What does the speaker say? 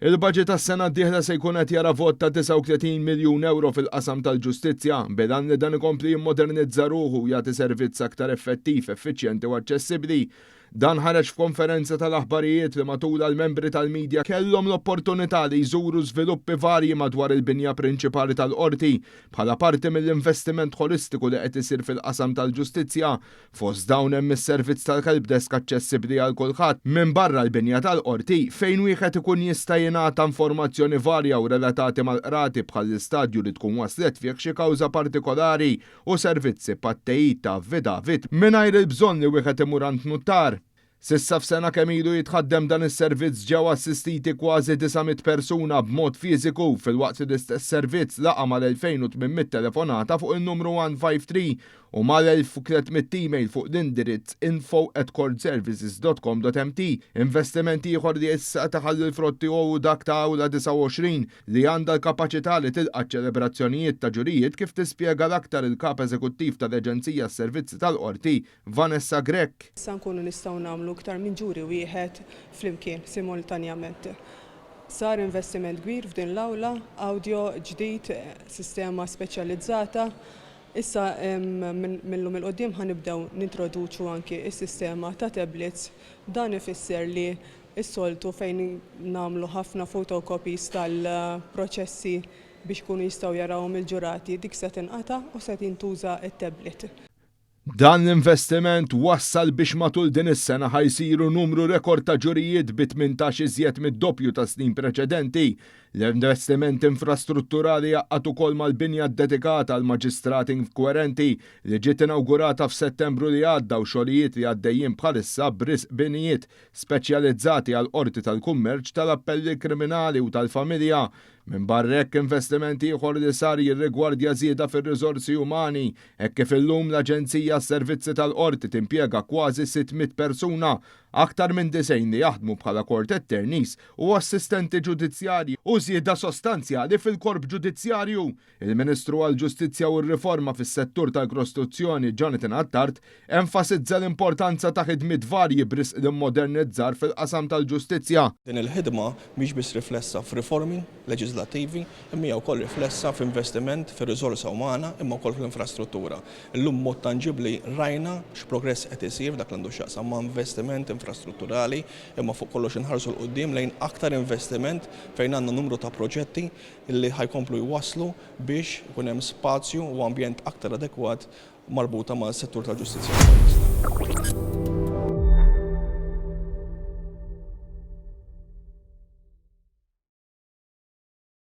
Il-baġit għas-sena d-dieħla se jkun qed jara vot ta' 39 miljun ewro fil-qasam tal-ġustizzja, bil-għan li dan ikompli jimmodernizza ruħu u jagħti servizz aktar effettiv, effiċjenti u aċċessibbli. Dan ħareġ f'konferenza tal-aħbarijiet li matulha l-membri tal-media kellhom l-opportunità li jżuru żviluppi varji madwar il-binja prinċipali tal-Qorti bħala parti mill-investiment ħolistiku li qed isir fil-qasam tal-ġustizzja. Fost dawn hemm is-servizz tal-helpdesk aċċessibbli għal kulħadd minbarra l-binja tal-Qorti fejn wieħed ikun jista' jingħata informazzjoni varja u relatati mal-qrati bħall-istadju li tkun waslet fih xi kawża partikolari u servizzi bħat-tgħid ta' affidavit mingħajr il-bżonn li wieħed imur għand nuttar. S'issa f'sena kemm ilu jitħaddem dan is-servizz ġew assistiti kważi 900 persuna b'mod fiżiku filwaqt li l-istess servizz laqa' mal-2,800 telefonata fuq in-numru 153 u mal-1,300 email fuq l-indirizz info@courtservices.com.mt. Investiment ieħor li issa qed iħalli l-frott tiegħu hu dak ta' Awla 29 li għandha l-kapaċità li tilqa' ċ-ċelebrazzjonijiet ta' ġurijiet kif tispjega l-aktar il-Kap Eżekuttiv tal-Aġenzija għas-Servizzi tal-Qorti, Vanessa Grech. Issa nkunu nistgħu nagħmlu iktar minn ġuri wieħed flimkien, simultanjament. Sar investiment kbir f'din l-awla, awdjo ġdid, sistema speċjalizzata. Issa mil-lum 'il quddiem ħa nibdew nintroduċu anki s-sistema ta' tablets. Dan ifisser li Is-soltu fejn nagħmlu ħafna photocopies tal-proċessi biex ikunu jistgħu jarawhom il-ġurati, dik se tinqata' u se jintuża t-tablet. Dan l-investiment wassal biex matul din is-sena ħa jsiru numru rekord ta' ġurijiet bi 18 iżjed mid-doppju tas-snin preċedenti. L-investiment infrastrutturali jgħaqqad ukoll mal-binja ddedikata għall-Maġistrat Inkwerenti li ġiet inawgurata f'Settembru li għadda u xogħlijiet li għaddejjin bħalissa b'risq binijiet speċjalizzati għall-Qorti tal-Kummerċ, tal-Appelli Kriminali u tal-Familja. Minbarra hekk, investiment ieħor li sar jirrigwardja żieda fir-riżorsi umani, hekk kif illum l-Aġenzija għas-Servizzi tal-Qorti timpjega kważi 600 persuna, aktar minn 90 li jaħdmu bħala court attorneys u assistenti ġudizzjarji u żieda sostanzjali fil-korp ġudizzjarju. Il-Ministru għall-Ġustizzja u r-Riforma fis-Settur tal-Krostruzzjoni Jonathan Attard enfasizza l-importanza ta' ħidmiet varji b'risq l-immodernizzar fil-qasam tal-ġustizzja. Din il-ħidma mhix biss riflessa f'riformi leġiżlattivi imma hija wkoll riflessa f'investiment fir-riżorsa umana imma wkoll fl-infrastruttura. Illum b'mod tanġibbli rajna x'progress qed isir f'dak li għandu x'jaqsam ma' investiment infrastrutturali imma fuq kollox inħarsu 'l quddiem lejn aktar investiment fejn għandna numru ta' proġetti li ħa jkomplu jwasslu biex ikun hemm spazju u ambjent aktar adekwat marbuta mas-settur tal-ġustizzja f'pajjiżna.